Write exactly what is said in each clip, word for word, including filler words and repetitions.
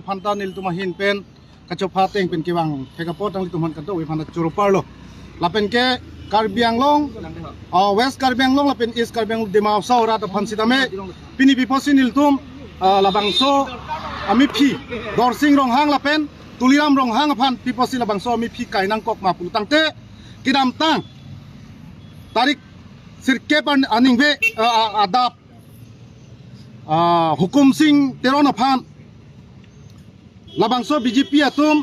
Phanta nelitum ahin pen kachopha ateng pen kevang thek apot nanglitum aphan kadokave phanta choro parlo. Lapen ke Karbi Anglong, ah, West Karbi Anglong lapen East Karbi Anglong, Dima Hasao arat aphan sitame pini pi apotsi nelitum, ah, labangso amephi Dorsing Ronghang lapen Tuliram Ronghang aphan pi apotsi labangso amephi kai nangkok ma pulo tangte, kedamtang tarik sirkep an-, aningve, ah, ah, adap, ah, Hukum Sing Teron aphan labangso B J P atum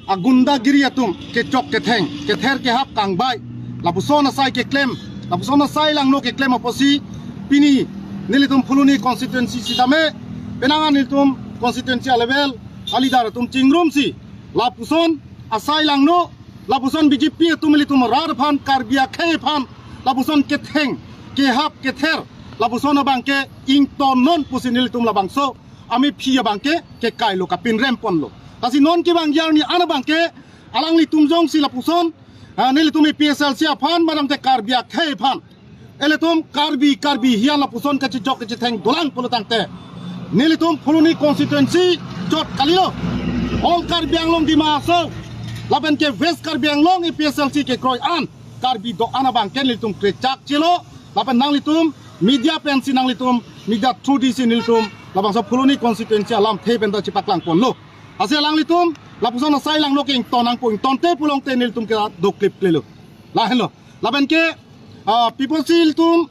agundagiri atum kechok ketheng, kether kehap kangbai, lapuson asai keklem, lapuson asai langno keklem apotsi pini nelitum Phuloni constituency sitame, penang nelitum constituency a-level a-leader atum chingrumsi lapuson asai langno, lapuson B J P atum ilitum arat aphan, Karbi akhei aphan lapuson ketheng, kehap, kether, lapuson abangke ingtonnon pusi nelitum labangso amephi abangke kekailo, kapinrem ponlo. Lasi non kevangji arni an abangke alanglitum jongsi lapuson, ah, nelitum A P H L C aphan, madam te Karbi akhei aphan, ilitum Karbi, Karbi hiyan lapuson kachechok kachetheng dolang pulo tangte, nelitum Phuloni constituency chot kalilo, all Karbi Anglong, Dima Hasao lapen ke West Karbi Anglong A P H L C kekroi an, Karbi do-an abangke nelitum krechak chelo, lapen nanglitum media pensi, nanglitum media through disi nelitum labangso Phuloni constituency alamthe penta chepaklang ponlo. Lasi alanglitum lapuson asai langno ke ington nangpo, ingtonte pulote nelitum ke doklip klelo. Lahenlo. Lapen ke, ah, pi apotsi ilitum,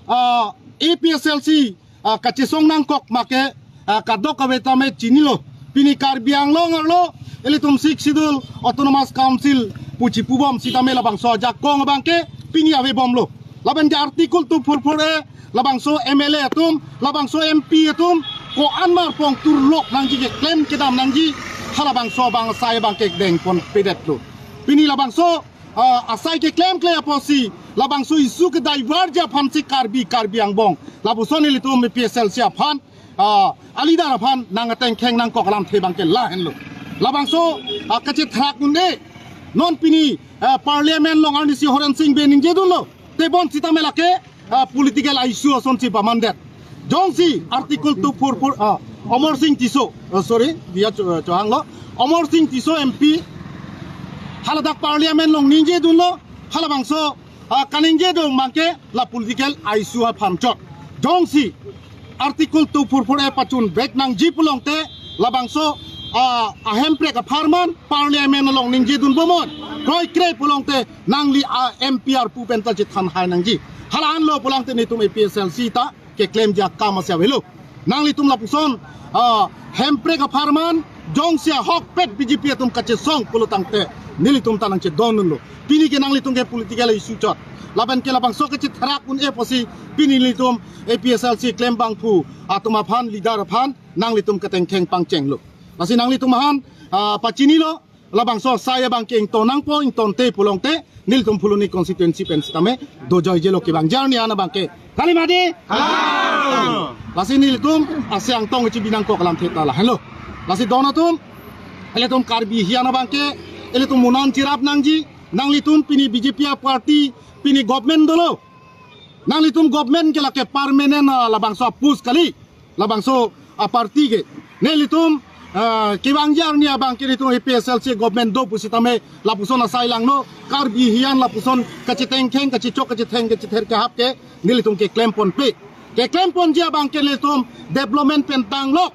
ah, A P H L C, ah, kachesong nangkok ma ke, ah, kadokave tame chinilo. Pini Karbi Anglong arlo ilitum Sixth Schedule Autonomous Council pu chipubom sitame labangso ajakong abangke pini avebomlo. Lapen ke Article two four four A, labangso M L A atum, labangso M P atum, ko-an mar pongtur lok nangji, keklem kedam nangji, halabangso abang asai abangke dengponpedetlo. Pini labangso, ah, asai keklem kle apotsi labangso issue kedivert ji aphansi Karbi, Karbi angbong, lapuson ilitum A P H L C aphan, ah, a-leader aphan nang atengkheng nangkok alamthe abangke lahenlo. Labangso, ah, kachethrak un-e, non pini, ah, Parliament along arnisi Horensing Bey ningjedunlo, tebon sitame lake, ah, political issue asonsi pamandet. Jongsi Article two four four, ah, Amarsing Tisso, ah, sorry, dia cho-, chohanglo, Amarsing Tisso M P haladak Parliament along ningjedunlo, halabangso, ah, kaningje do abangke la political issue aphan chot. Jongsi Article two four four A pachun vek nangji pulote, labangso, ah, ahemprek apharman Parliament along ningjedunbomnon. Kroikre pulote nangli a-M P arpu penta chethanhai nangji. Halahenlo pulote nelitum A P H L C ta keklemji akam asi avelo. Nanglitum lapuson, ah, hemprek apharman jongsi ahokpet B J P atum kachesong pulo tangte nelitum ta nangchedondunlo. Pini ke nanglitum ke political issue chot. Lapen ke labangso kachethrak un-e apotsi pini nelitum A P H L C klembangphu atum aphan, leader aphan nanglitum ketengkheng pangchenglo. Lasi nanglitum aphan, ah, pachinilo, labangso asai abangke ington nangpo, ingtonte pulote nelitum Phuloni constituency pen sitame dojoijelo, kevangji arni an abangke. Kali mati? Lasi nelitum asai angtong chibi nangkok alamthe ta lahenlo. Lasi don atum, ilitum Karbi hiyan abangke ilitum munan chirap nangji, nanglitum pini B J P a-party pini government dolo. Nanglitum government ke lake permanent, ah, labangso a-post kali, labangso a-party ke. Nelitum, ah, kevangji arni abangke nelitum A P H L C government do pusitame lapuson asai langno, Karbi hiyan lapuson kachetengkheng, kachechok, kachetheng, kachether kehap ke nelitum keklemponpe. Keklemponji abangke nelitum development pen tanglok,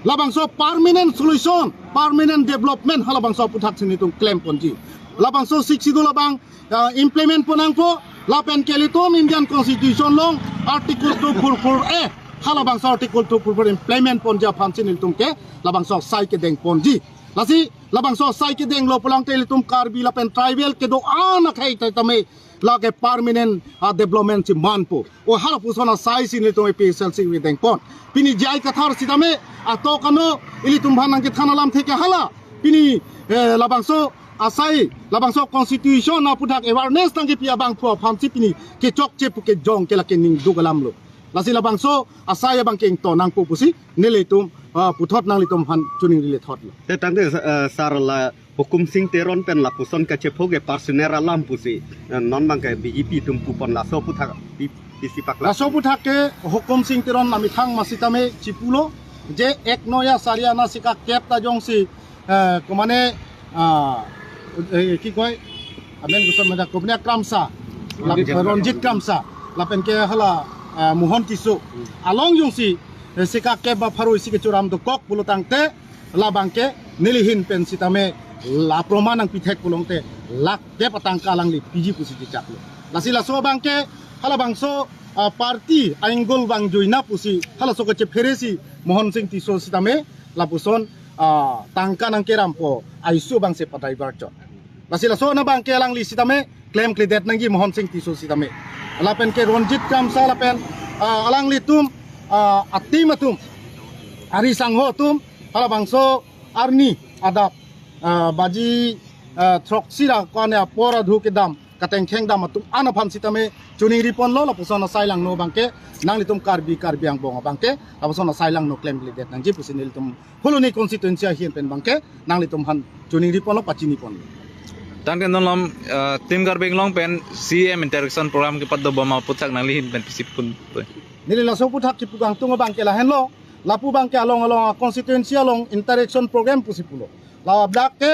labangso permanent solution, permanent development halabangso aputhak si nelitum klemponji. Labangso Sixth Schedule abang, ah, implement pon nangpo, lapen ke ilitum Indian Constitution along Article two four four A, halabangso Article two four four implement ponji aphansi nelitum ke labangso asai kedengponji. Lasi labangso asai kedenglo pulote ilitum Karbi lapen tribal kedo-an akhei tame lake permanent, ah, development si manpo. O halapuson asai si nelitum A P H L C kedengpon. Pini J I Kathar sitame atok ano ilitum aphan nangkethan alamthe ke hala. Pini, eh, labangso asai, labangso constitution aputhak awareness nangkepi abangphu aphansi pini kechokche pu kejong ke lake ningduk alamlo. Lasi labangso asai abangke ington nangpo pusi nelitum, ah, puthot nanglitum aphan choningri lethotlo. Te tangte, eh, sir, la Hukum Sing Teron pen lapuson kachepho ke personal alam pusi, eh, non abangke B J P atum pupon, laso aputhak pi-, pisi paklang. Laso aputhak ke Hukum Sing Teron amethang masitame chipulo, যে এক নয়া চাৰি আনা চিকা Cape ta jongsi, eh, komane, ah, eh, কি কয়, amen guson maja Kobne Kramsa, Ranjit lap-, Kramsa. Ranjit Kramsa, lapen ke hala, ah, Mohon Tisso along jongsi, eh, chica kep ba pharo isi kechoram dokok pulo tangte, labang ke neli ahin pen sitame la proman nangpithek pulote lakh kep atangka alangli piji pusi chechaklo. Lasi laso abang ke halabangso, ah, party ainggul bang joina pusi halaso kachephere si Mohon Sing Tisso sitame lapuson, ah, tangka nangkerampo, aisu abang se padai barchot. Lasi laso anabang ke alangli sitame klemkledet nangji Mohon Sing Tisso sitame. Lapen ke Ranjit Kramsa lapen, ah, alanglitum, ah, a-team atum, ari sangho atum, halabangso arni adap, ah, baji, ah, throksi ra ko-an apor adhu kedam katengkheng dam atum an aphan sitame choningri ponlo, lapuson asai langno abang ke nanglitum Karbi, Karbi angbong abang ke lapuson asai langno klemkledet nangji pusi nelitum Phuloni constituency ahin pen abang ke nanglitum aphan choningri ponlo, pachini ponlo. Tangte non lam, eh, Team Karbi Anglong pen C M interaction program kepadobom aputhak nangli ahin pen pisi pun. Neli laso aputhak kipu kangtung abang ke lahenlo, lapu abang ke along along a-constituency along interaction program pusi pulo. Ladak ke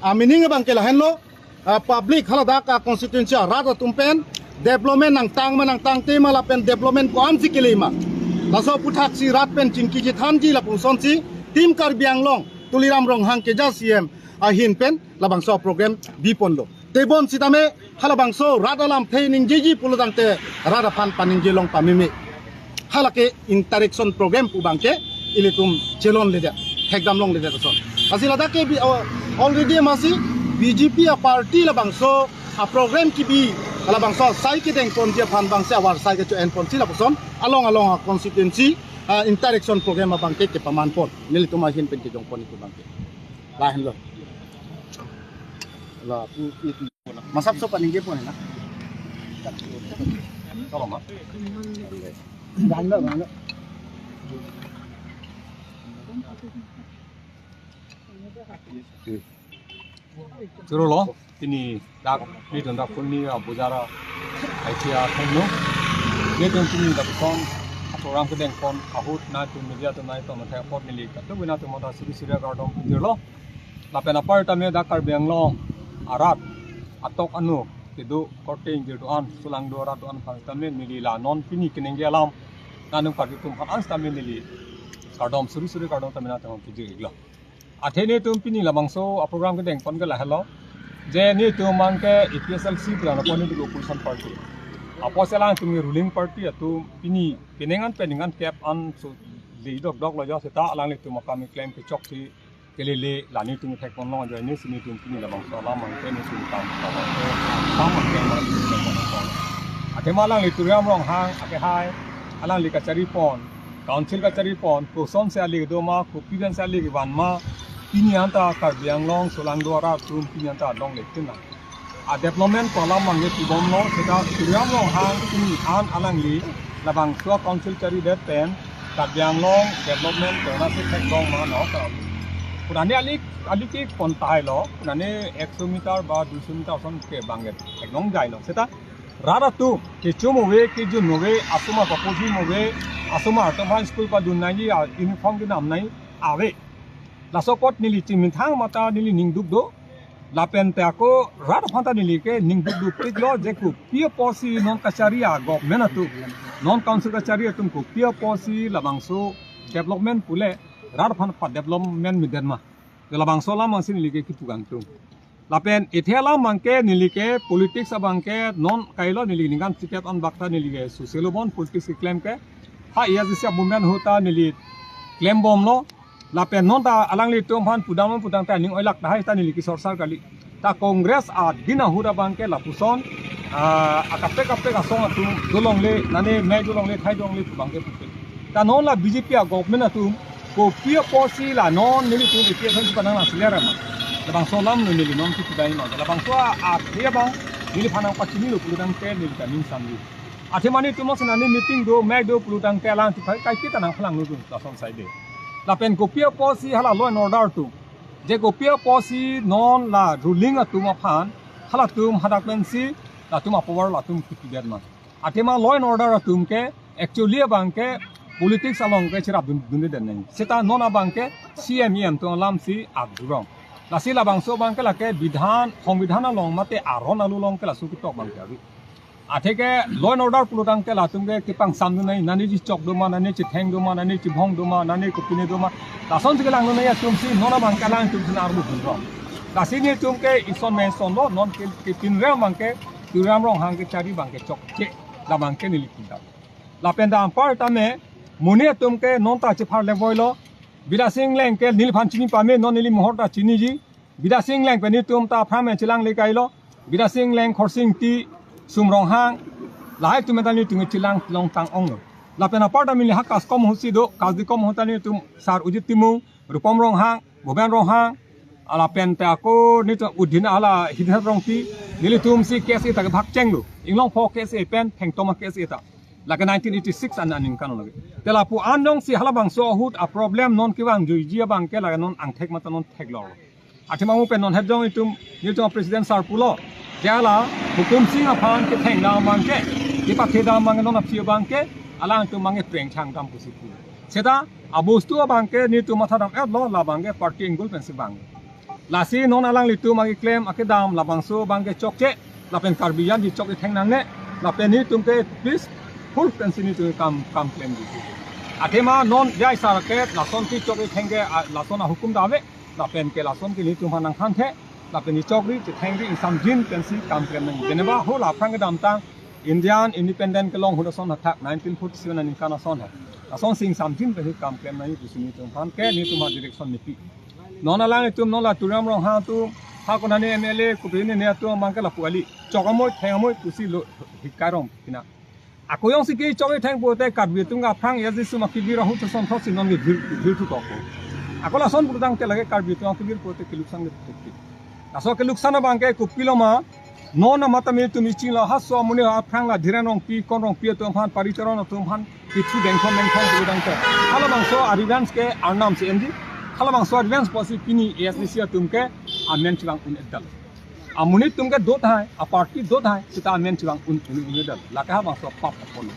a-meaning abang ke lahenlo, ah, public haladak a-constituency arat atum pen development nangtang ma nangtangte ma lapen development ko-ansi kele ma, laso aputhak si rat pen chingki chethanji lapuson si Team Karbi Anglong Tuliram Ronghang keja C M ahin pen labangso program biponlo. Tebon sitame halabangso rat alamthe ningjeji pulo tangte rat aphan paningje long pameme. Halake interaction program pu abang ke ilitum chelonledet, thekdam longledet ason. Lasi ladak ke bi-, oh, already masi B J P a-party labangso a-program kebi, labangso asai kedeng ponji aphan abang si awar sai kecho-en ponsi lapuson along along a-constituency, ah, interaction program abang ke kepaman pon. Nelitum ahin pen kejong pon iku abang ke. Lahenlo. Lapu itu. Masap so paningje pon na. Tolong, Pak. Banglo, banglo. Churolo, pini dak, nelitum dak Phuloni a-bojar a-I T R hengno. Nelitum pini dak kong, a-program kedeng pon, ahut nangtum media atum nangtum thek apot neli kadokave nangtum mata suri suri kardom pajirlo. Lapen apar tame dak Karbi Anglong arat atok anu kedo korte ingjir do-an, solangdo arat do-an aphan tame neli la non pini keningje alam nangtum karjutum aphan an tame neli kardom suri suri kardom tame nangtum pajir-iklo. Athe nelitum pini labangso a-program kedeng pon ke lahelo. Je nelitum abang ke A P H L C pulang apot nelitum opposition party. Apotsi alangtum ruling party atum pini penang an penang an kep an so dei dokdok lo jo seta alanglitum akam keklem kechok si kelele la nelitum thek pon long ajoine si nelitum pini labangso alam abang ke nelitum kam kam abang ke kam abang ke abang nelitum thek pon long. Athema alangli Tuliram Ronghang akehai alangli kachari pon, council kachari pon, kosonsi ali kedo ma, kopi pensi ali kevan ma, pini anta Karbi Anglong solangdo arat atum pini anta longle tin na. A-development ko alam abang ke pibomlo, seta Tuliram Ronghang pini an alangli labangso council charidet pen Karbi Anglong development ko nasi thek long ma no ka. Punani ali, ali ke pon tahai lo, punani ekso meter ba duiso meter ason ke abang ke thek longjailo. Seta rat atum kecho move, kejun move, asomar papoji move, asomar atum aphan school padun nangji, a-uniform kedam nangji ave. Laso apot neli chimithang mata neli ning duk do. Lapen te ako rat aphan ta neli ke ning duk duk tik lo je kopi apotsi non kachari a-government atum, non council kachari atum kopi apotsi labangso development pule rat aphan pa development medet ma. Labangso alam abang si neli ke kipu kangtung. Lapen athe alam abang ke neli ke politics abang ke non kailo neli ningkan sikep an bak ta neli ke social bon politics keklem ke. Ha iya jisi movement ahut ta neli klembomlo. Lapen non ta alanglitum aphan pudam pudam ta ning oilak tahai ta neli ke sorsar kali. Ta Congress adin ahut abang ke lapuson, ah, akaprek kaprek asong atum dolongle, nane mei dolongle, thai dolongle pu abang ke pupe. Ta non la B J P a-government atum kopi apotsi la non nelitum A P H L C penang nangseler ma. Labangso alam lo neli non kipu dai ma. Labangso a, athe abang neliphan nangpachinilo pulo tangte neli ta ning samji. Athema nelitum masi nani meeting do, mei do pulo tangte alang tiphai kaiketa nangphalang nudun lason saide. Lapen kopi apotsi hala law and order atum. Je kopi apotsi non la ruling atum aphan halatum hadak pensi latum a-power latum kipidet ma. Athema law and order atum ke actually abang ke politics along ke cherap dun dun den nang. Seta non abang ke C M E M atum alam si ap jurong. Lasi labangso abang ke lake bidhan, songbidhan along mate aron alu along ke laso ketok abang ke ave. Atheke law and order pulotangte latum ke kepangsam dun nai, nani chechok doma, nani chetheng doma, nani chebhong doma, nani kopine doma. Lason si kelang dun nai atum si non abang ke alangtum si armu dun rong. Lasi nelitum ke ison me ison lo, non ke, ke pinrem abang ke, Tuliram Ronghang kechari abang ke chokche, labang ke neli pinta. Lapen ta anpar tame, monit atum ke non ta chephar le voi lo. Bidya Sing Engleng ke neliphan chini pame, non neli mohor ta chiniji. Bidya Sing Engleng pen nelitum ta aphrang me chelang le kai lo. Bidya Sing Engleng, Khorsing Ingti, Sum Ronghang, lahai atum ta nelitum chelang long tang ong lo. Lapen anpar ta neli ha KASCOM ahut si do, KASDCOM ahut ta nelitum Sar Ujit Timung, Rupom Ronghang, Bhupen Ronghang, lapen te ako nelitum Udin hala Hidhat Rongpi, nelitum si K S A ta kebhak cheng lo. Inglongpho K S A pen, Thengtom K S A ta. Lake nineteen eighty-six an aningkan lake. Te lapu an jongsi halabangso ahut a problem non kevang juiji abang ke lake non angthek mate non theklor. Athema mo pen non het jong itum, nelitum President Sir pulo. Jala, Hukum Sing aphan ketheng dam abang ke, kepathe dam abang ke, non aphi abang ke, alangtum abang ke preng chang dam pusi pu. Seta, abostu abang ke, nelitum matha dam-et lo, labang ke party angle pensi vang. Lasi non alanglitum akeklem akedam labangso abang ke chokche, lapen Karbi an chechok chetheng nangne, lapen nelitum ke peaceful pensi nelitum kam, kam klem di. Athema non jai sar ke lason chechok chetheng ke, a, lason ahukum ta ave, lapen ke lason ke nelitum aphan nangthanthe, lapen chechokri chethengri ingsamjin pensi kam klem nang. Jeneba ho la aphrang kedamtang, Indian independent kelong ahut ason athak nineteen forty-seven aningkan ason ha. Ason si ingsamjin pensi kam klem nang pusi nelitum aphan ke nelitum ha direction nepi. Non alanglitum non la Tuliram Ronghang atum, ha konane M L A, kopine ne atum abang ke lapu kali. Chok amoi, theng amoi, pusi lo hikai rong pina. Ako jongsi kechok ketheng pulote Karbi atum ke aphrang ya jisum akibir ahut asonthot si non ke vir, vir tu toko. Ako lason pulotangte lake Karbi atum akibir pulote keluksan ke teki. Laso keluksan abang ke kopilo ma, non amat tame itum iching lo, ha so amonit aphrang la Dhiren Rongpi, Kon Rongpi atum aphan, Paricharan atum aphan, pithu dengkhom dengkhom pulotangte. Halabangso a revenge ke Arnam si enji. Halabangso a revenge pusi pini A S D C atum ke amen chevang un-edetlo. Amonit atum ke do tahai, a party do tahai, seta amen chevang un, un, un-edetlo. Lake halabangso pap apon.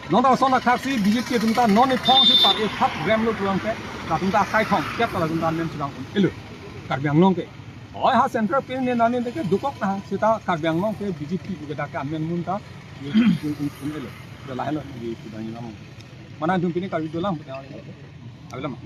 Non ta ason akhak si B J P atum ta non iphong si pap ephat rem lo pulote, latum ta akai thong, kep ta latum ta amen chevang un-elo. Karbi Anglong ke. Oi ha central pin ne nani de ke dukok na, seta Karbi Anglong ke B J P ke dak ke amen mun ta, un, un, un, un-elo. Dak lahelo di pudang ilam. Mana dum pini Karbi dolang, pudang ilam. Alam.